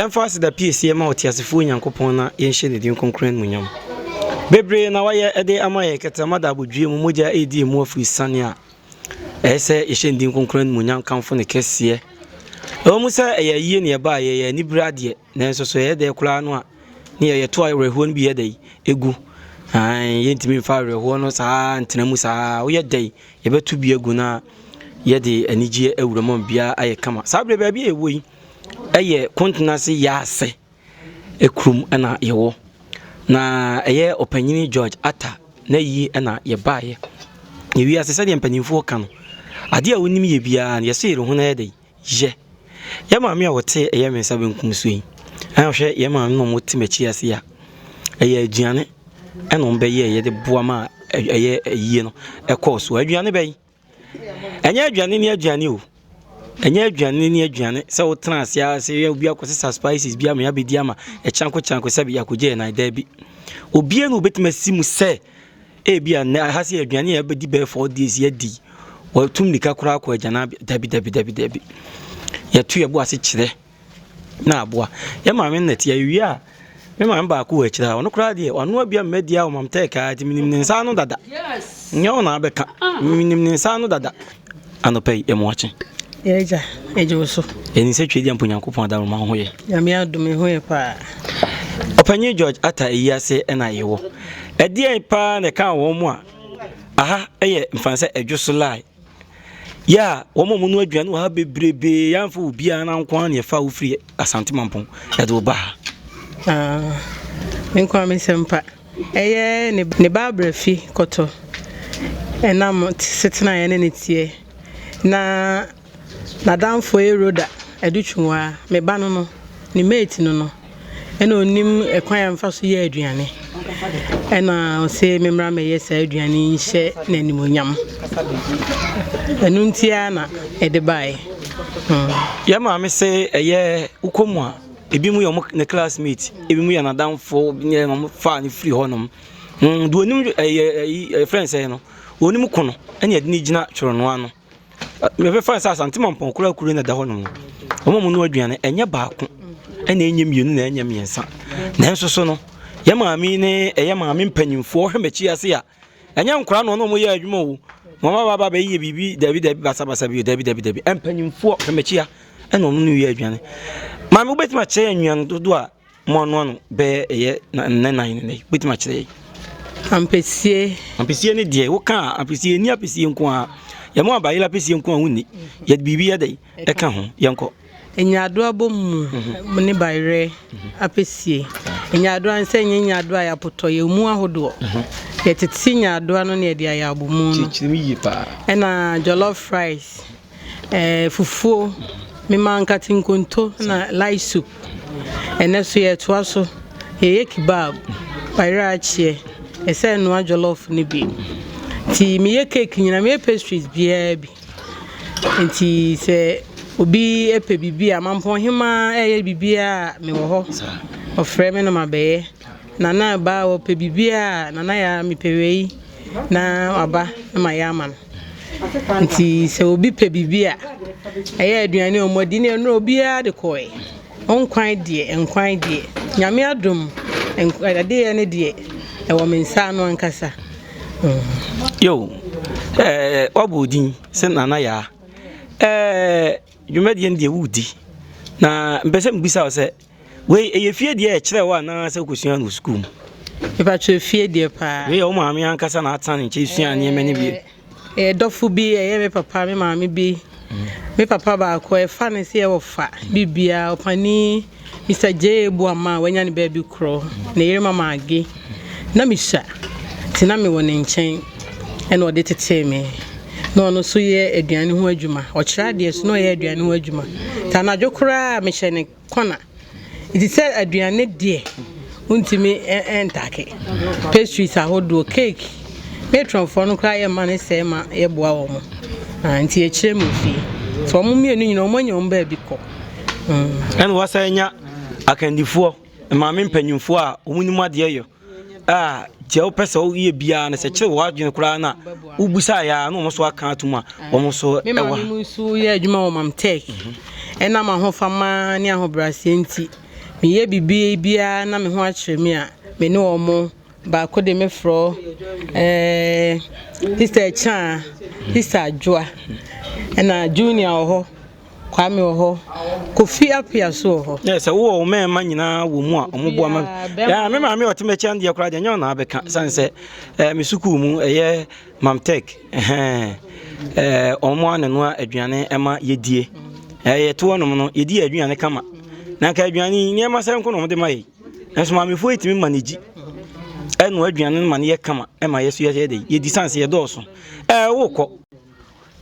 Yɛmfa aseda piesie ma ɔteasefoɔ Nyankopɔn na yɛnhyɛ ne din kronkron animuonyam. Bebree na wayɛ de ama yɛn, kɛtrɛma da abodwoeɛ mu, mogya redi emu afiri sane a ɛyɛ sɛ yɛhyɛ ne din kronkron animuonyam kamfo ne kɛseɛ. Ɛwɔ mu sɛ ɛyɛ ayie na ɛbaeɛ, yɛyɛ anibere adeɛ, nanso so ɛyɛ dɛ koraa no a ne yɛ yɛto awerɛhoɔ no bi yɛ dɛ egu. Ae, yɛntumi mfa awerɛhoɔ no saa ntena mu saa. Woyɛ dɛ yɛbɛto bi agu na yɛde anigyeɛ awura mu ama biribiara ayɛ kama. Saa berɛ baabi a yɛwɔ yi ɛyɛ Kontenase Yaase kurom na yɛwɔ. Na ɛyɛ ɔpanyini George Atta na yie na yɛbaeɛ. Na wiase sɛdeɛ mpanimfoɔ ka no, adeɛ a wonim yɛ biara no yɛsɛ yɛre ho na yɛ dɛ yɛ. Yɛ maame a wɔte ɛyɛ me nsa benkum so yi, na hwɛ yɛ maame na wɔte m'akyi ase a, ɛyɛ aduane ɛna wɔn bɛyɛ yɛde boa ma ɛyɛ ayie no ɛkɔɔ so. Aduane bɛyi Ɛnyɛ aduane ne aduane o. Ɛnyɛ aduane ne aduane sɛ wotena ase ara sɛ yɛ obi akɔsesa spices bi ama yɛabɛdi ama ɛkyanko kyanko sɛ yɛakɔgye yɛn nan daabi. Obiara na obɛtumi asi mu sɛ ebi a nnɛ aha sɛ aduane a yɛbɛdi bɛyɛ 4 days yɛadi wɔtum nika koraa kɔ agyana dabi dabi dabi dabi. Yɛto yɛbo ase kyerɛ na aboa. Yɛ maame no nɛte yɛwie a me maame baako wɔ akyire a ɔno koraa deɛ ɔno abia mmɛdi a ɔmam tɛɛ nti menim ne nsa ano dada. Nyɛ wo na abɛka menim ne nsa ano dada. Anɔpa yi ɛmo akye. Yɛagya, agye wo so. Yɛnim sɛ Twɛdi ampo Nyankopɔn adaworoma ho yɛ. Nyame adom ho yɛ paa. Ɔpanyin George Atta eyi ase ɛna yɛwɔ. Ɛdeɛn paa na ɛka wɔn mu a aha ɛyɛ mfa sɛ ɛdwo so lie. Yɛ a wɔn a wɔn aduane wɔ ha bebrebee yɛamfa obiara na nko ara na yɛfa wofiri Asante Mampɔn ɛde wo ba ha. Ah, me nko a me nsɛm pa. Ɛyɛ ne ba abrɛfi kɔtɔ. Ɛnam setena a yɛne ne teɛ. Na n'adamfo yɛ Rhoda Adutwumwaa, me ba no no, ne mate no no. Ɛna onim ɛkwan a mfa so yɛ aduane. Ɛna ɔsɛ me mmra mɛyɛ saa aduane yi nhyɛ n'animonyam. Ɛno nti ara na ɛde baeɛ. Yɛ maame sɛ ɛyɛ wokɔ mu a ebi mu yɛ ɔmo ne classmate, ebi mu yɛ n'adamfo, nyɛ ɔmo faa ne firi hɔnom. Deɛ onim ɛyɛ ɛyi ɛyɛ friend sɛ no, onim ko no ɛna yɛde ne gyina twerɛnoa no. Mebɛfa sɛ Asante Mampɔn koraa kuro na ɛda hɔnom no. Wɔn a wɔnoa aduane ɛnyɛ baako ɛna ɛnyɛ mmienu na ɛnyɛ mmiɛnsa. Nanso so no, yɛ maame ne ɛyɛ maame mpanyinfoɔ hwɛ m'akyi ase a ɛnyɛ nkwadaa na ɔne wɔn yɛ adwuma o. Wɔn aba aba bɛyɛ biribi dabi dabi basabasa bi o dabi dabi dabi. Mpanyinfoɔ hwɛ m'akyi a ɛna wɔn ne yɛ aduane. Maame wobɛtumi akyerɛ yɛn nnuane dodoɔ a mo anoa no bɛyɛ ɛyɛ nnɛ nan ne nnɛ wobɛtumi akyerɛ yɛn. Ampesie. Ampesie ne deɛ woka a ampesie ni ampesie nko a yɛmo abayela ampesie nko a wonni yɛde biribi yɛ dɛ ɛka ho yɛnkɔ. Nyaadoa bɔ mu ne bayerɛ apɛsie. Nyaadoa nsɛ nyɛ nyaadoa a yɛapotɔ yɛ mu ahodoɔ. Yɛtete nyaadoa no ne yɛde ayɛ abomu no. Kyerɛ mu yie paa. Ɛna jollof rice, fufuo, mema nkate nkonto na light soup. Ɛnɛ so yɛtoa so yɛyɛ kebab, bayerɛ akyeɛ, ɛsɛ noa jollof no bi. Nti meyɛ cake nyina meyɛ pastries biara bi. Nti sɛ obi pɛ biribi a Mampɔn hemaa ɛyɛ biribiara a mewɔ hɔ. Ɔfrɛ me na mabɛyɛ. Nana ba ɔpɛ biribiara a nana yɛ a mepɛ wei na waba na mayɛ ama no. Nti sɛ obi pɛ biribi a ɛyɛ aduane a ɔmo adi ne ɛno obiara de kɔɛ. Nkwan deɛ nkwan deɛ Nyame adom adeɛ ne deɛ ɛwɔ me nsa ano ankasa. Yo, wabɔ wo din sɛ Nana Yaa. Dwumadie no deɛ wodi. Na mpɛ sɛ mbisa wo sɛ wei ɛyɛ fie deɛ ɛkyerɛ wo anaa sɛ wokɔsua no wɔ sukuu mu? Mepakyɛ fie deɛ paa. Wei yɛ wo maame ankasa na atena ne nkyɛn sua nneɛma no bi. Ɛyɛ dɔfo bi ɛyɛ me papa me maame bi. Me papa baako ɛfa ne sɛ yɛwɔ fa biribiara ɔpani Mr. J. Boama a wanya ne baabi korɔ ne yere mama age na mesua nti na mewɔ ne nkyɛn ɛna ɔde tetee me na ɔno nso yɛ aduane ho adwuma ɔkyerɛ adeɛ so na ɔyɛ aduane ho adwuma nti anadwo koraa mehyɛ ne kɔna nti sɛ aduane deɛ wontumi ɛntake pastries ahodoɔ cake matronfoɔ no koraa yɛ ma ne sɛ ma yɛboa wɔn mo nti yɛkyerɛ mu fie nti wɔn mmienu nyinaa wɔn anya wɔn baabi kɔ. Ɛna wasan anya akandifoɔ maame mpanyinfoɔ a wɔn nim adeɛ yɛ a deɛ wopɛ sɛ woyɛ biara no sɛ kyerɛ wɔ adwene koraa no a wobusa yɛ a na wɔn nso aka atom a wɔn nso me maame mu nso yɛ adwuma wɔ Mamtech ɛnam ahofama ne ahobrɛaseɛ nti. Meyɛ biribi biara na me ho akyerɛ me a, me ne wɔn baako de me frɔ ɛɛ Sister Akyaa, Sister Adwoa, ɛna Junior wɔ hɔ, Kwame wɔ hɔ, Kofi Appiah nso wɔ hɔ. Yɛ sɛ wowɔ wo mmarima nyinaa wɔ mu a wɔn boa ma. Obiara, Me maame a ɔte m'akyi ano deɛ koraa deɛ ɛnyɛ ɔna abɛka sane sɛ ɛɛ me sukuu mu ɛyɛ Mamtech ɛhɛn ɛɛ wɔn a na noa aduane ɛma yɛdie. Ɛɛ yɛto hɔnom no yɛdi yɛn aduane kama. Na nka aduane yi nneɛma sɛ nko na wɔde ma yɛn. Nanso maamefoɔ yi tumi manage ɛnoa aduane no ma no yɛ kama ɛma yɛ so yɛyɛ dɛ yɛdi sane sɛ yɛdɔɔso. Ɛɛ wokɔ.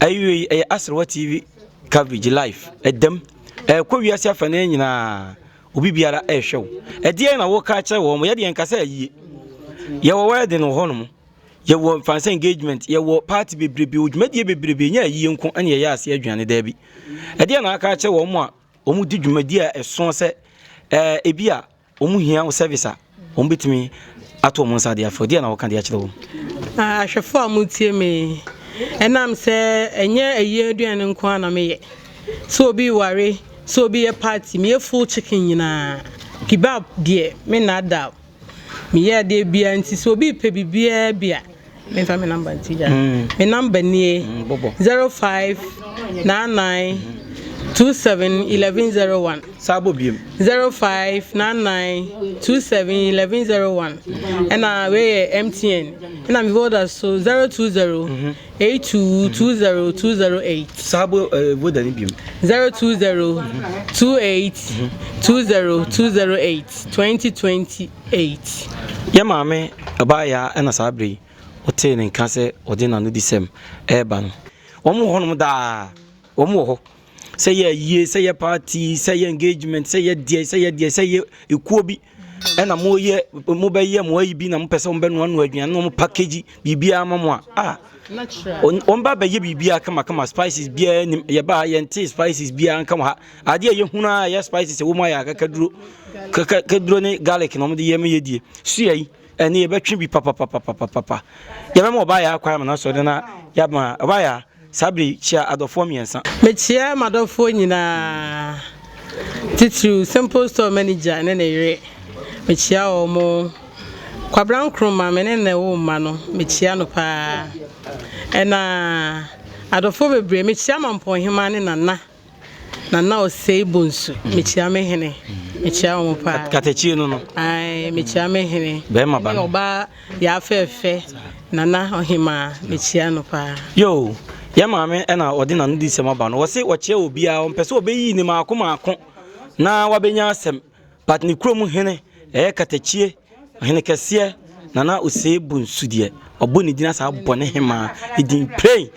Awiei ɛyɛ Aserewa TV coverage live ɛdam ɛkɔ wiase afanaa nyinaa obi biara ɛrehwɛ wo ɛdeɛn na woka akyerɛ wɔn yɛde yɛn kasa ayie yɛwɔ wedding wɔ hɔnom yɛwɔ mfansa engagement yɛwɔ party bebrebe wɔ dwumadie bebrebe nyɛ ayie nko ɛne yɛyɛ ase aduane daabi ɛdeɛn na aka akyerɛ wɔn a wɔn di dwumadie a ɛso sɛ ɛɛ ebi a Wɔn hia wo service a, wɔn bɛtumi ato wɔn nsa de afrɛ wo. Deɛ na wɔka de akyerɛ wɔn? Ahwɛfoɔ a motie me, ɛnam sɛ ɛnyɛ ayie aduane nko ara na meyɛ. Sɛ obi reware, sɛ obi yɛ party, meyɛ full chicken nyinaa. Kebab deɛ, me nnaadaa wo. Meyɛ adeɛ biara nti sɛ obi repɛ biribiara bi a, Memfa me number nti gya. Me number nie. 05 99 27 11 01. Saa bɔ biem. 05 99 27 11 01. Ɛna wei yɛ MTN. Ɛna me Voda so 020 82 20 208. Saa bɔ Voda ni biem. 020 28 20 208 2020. 8. Yɛn maame ɔbaa yaa na saa berɛ yi wotee ne nka sɛ ɔde n'anodisɛm reba no. Wɔn wɔ hɔnom daa. Wɔn wɔ hɔ. Sɛ yɛ ayie, sɛ yɛ party, sɛ yɛ engagement, sɛ yɛ deɛ, sɛ yɛ deɛ, sɛ yɛ ekuo bi ɛna moyɛ mobɛyɛ mo ayi bi na mopɛ sɛ mobɛnoanoa aduane na wɔn package biribiara ma mo a ah wɔn ba bɛyɛ biribiara kamakama spices biara nim yɛba yɛnte spices biara nka wɔ ha Adeɛ a yɛhunu ara ɛyɛ spices ɛwɔ mu ayɛ akakaduro kakaduro ne garlic na wɔde yɛ ma yɛdie. Suya yi ɛne yɛbɛtwe bi papapapapapa. Yɛbɛma ɔbaa yɛ akwan ama no asɔre na yɛama ɔbaa yɛ saa bere kyia adɔfoɔ mmiɛnsa. Mekyia m'adɔfoɔ nyinaa titiriw Simple Store manager ne ne yere mekyia wɔn. Kwabena Nkrumah me ne no na ɛwɔ mma no mekyia no paa. Ɛna adɔfoɔ bebree mekyia Mampɔnhemaa ne Nana. Nana Osei Bonsu, mekyia me hene, mekyia wɔn paa. Katakyie no no. Ae, mekyia me hene. Bɛrima ba no. Ɔbaa yaa fɛɛfɛ, Nana Ɔhemaa, mekyia no paa. Yoo, yɛn maame na ɔde n'ano di nsɛm aba no. Wɔse wɔkyia obiara, ɔmpɛ sɛ ɔbɛyi ne maako maako na wabɛnya asɛm. But ne kurom hene, ɛyɛ Katakyie, ɔhene kɛseɛ, Nana Osei Bonsu deɛ, ɔbɔ ne din asa abɔ ne hemaa din prei,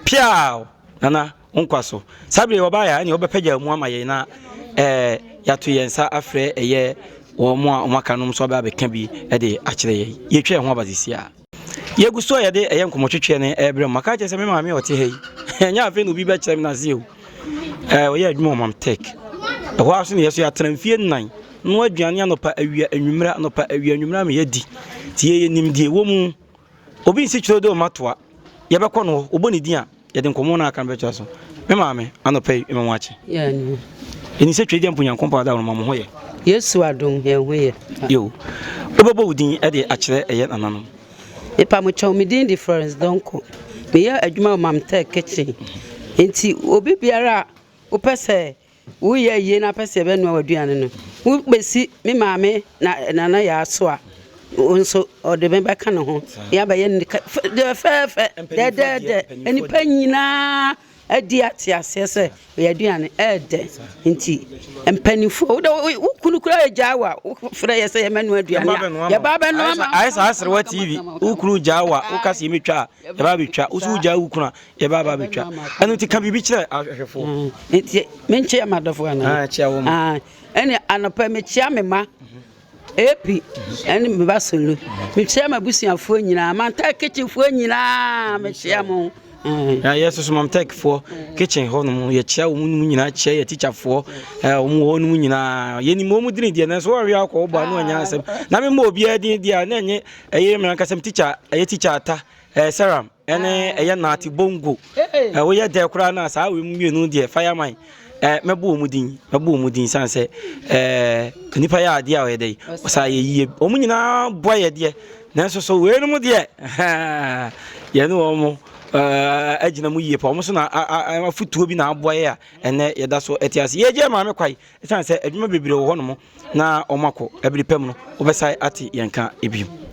piaw! Nana. Wo nkwa so. Saa bere yi wɔbaeɛ a, ɛnneɛ wɔbɛpagya mu ama yɛn na ɛɛ yɛato yɛn nsa afrɛ ɛyɛ wɔn a wɔaka nom nso aba abɛka bi de akyerɛ yɛn. Yɛtwa yɛn ho aba sisi a. Yɛgu so a yɛde ɛyɛ nkɔmmɔtwetweɛ no ɛrebrɛ mo. Maka akyerɛ sɛ me maame a ɔte ha yi, ɛnyɛ afei na obi bɛkyerɛ me n'ase o. Ɛɛ ɔyɛ adwuma wɔ Mamtech. Ɛhɔ ara so na yɛso yɛatena mfie nnan. Noa aduane anɔpa, awia, anwummerɛ, anɔpa, awia, anwummerɛ ama yɛadi. Nti yɛyɛ nimdeɛ wɔ mu. Obi nsi twerɛ dɛ ɔma toa. Yɛbɛkɔ no hɔ, wɔbɔ ne din a, yɛde nkɔmmɔ no a aka no bɛtoa so. Me maame, anɔpa yi, mema mo akye. Ɛni sɛ Tweagya mpo Nyankopɔn adaworo ma mo ho yɛ. Yesu adom, yɛn ho yɛ. Yo, wobɛbɔ wo din de akyerɛ ɛyɛ nananom. Mepa mo kyɛw, me din de Florence Donkor. Meyɛ adwuma wɔ Mamtech kitchen. Nti obi biara a wopɛ sɛ Woyɛ yie na apɛ sɛ yɛbɛnoa w'aduane no, wobɛsi me maame na Nana Yaa so a, wo nso ɔde me bɛka ne ho. Yɛabɛyɛ no fɛfɛɛfɛ, dɛdɛɛdɛ. Nnipa nyinaa adi ate aseɛ sɛ yɛn aduane ɛɛdɛ. Nti mpanimfoɔ, wode wo kunu koraa gyaa wo a, wofrɛ yɛ sɛ yɛmmɛnoa aduane a, yɛba abɛnoa ma. Ayɛ saa Aserewa TV, wo kunu gyaa wo a, woka sɛ yɛmmɛtwa a, yɛba abɛtwa. Wo nso wogyaa wo kunu a, Yɛba aba abɛtwa. Ɛno nti ka biribi kyerɛ ahwɛfoɔ. Mm, nti menkyea m'adɔfoɔ anaa? Ah, kyea wɔn. Ah, ɛne anɔpa mekyea me ma AP ɛne me ba Solo. Mekyea m'abusuafoɔ nyinaa, Mantai kitchenfoɔ nyinaa mekyea mo. Mm. Na yɛ soso Mamtechfoɔ kitchen hɔ nom yɛkyea wɔn nom nyinaa kyea yɛ teacherfoɔ wɔn wɔ hɔ nom nyinaa yɛnim wɔn dini deɛ nanso wɔn awia akɔ wɔbɔ ano anya asɛm na memmɔ obiara din deɛ a na ɛnyɛ ɛyɛ me ankasa me teacher ɛyɛ teacher ata ɛɛ Seram ɛne ɛyɛ naate bongo woyɛ dɛ koraa na saa wei mu mmienu deɛ fireman Ɛɛ mɛbɔ wɔn din, mɛbɔ wɔn din sane sɛ ɛɛ nnipa yɛ adeɛ a ɔyɛ dɛ, ɔsa yɛ yie. Wɔn nyinaa boa yɛ deɛ, nanso so weinom deɛ yɛne wɔn ɛɛ agyina mu yie pa. Wɔn nso na afotuo bi na aboa yɛ a ɛnɛ yɛda so ɛte ase. Yɛgye maame kwae ɛsiane sɛ adwuma bebree wɔ hɔnom na wɔn akɔ. Ɛbere pɛ mu no, wɔbɛsan ate yɛn ka ebiem.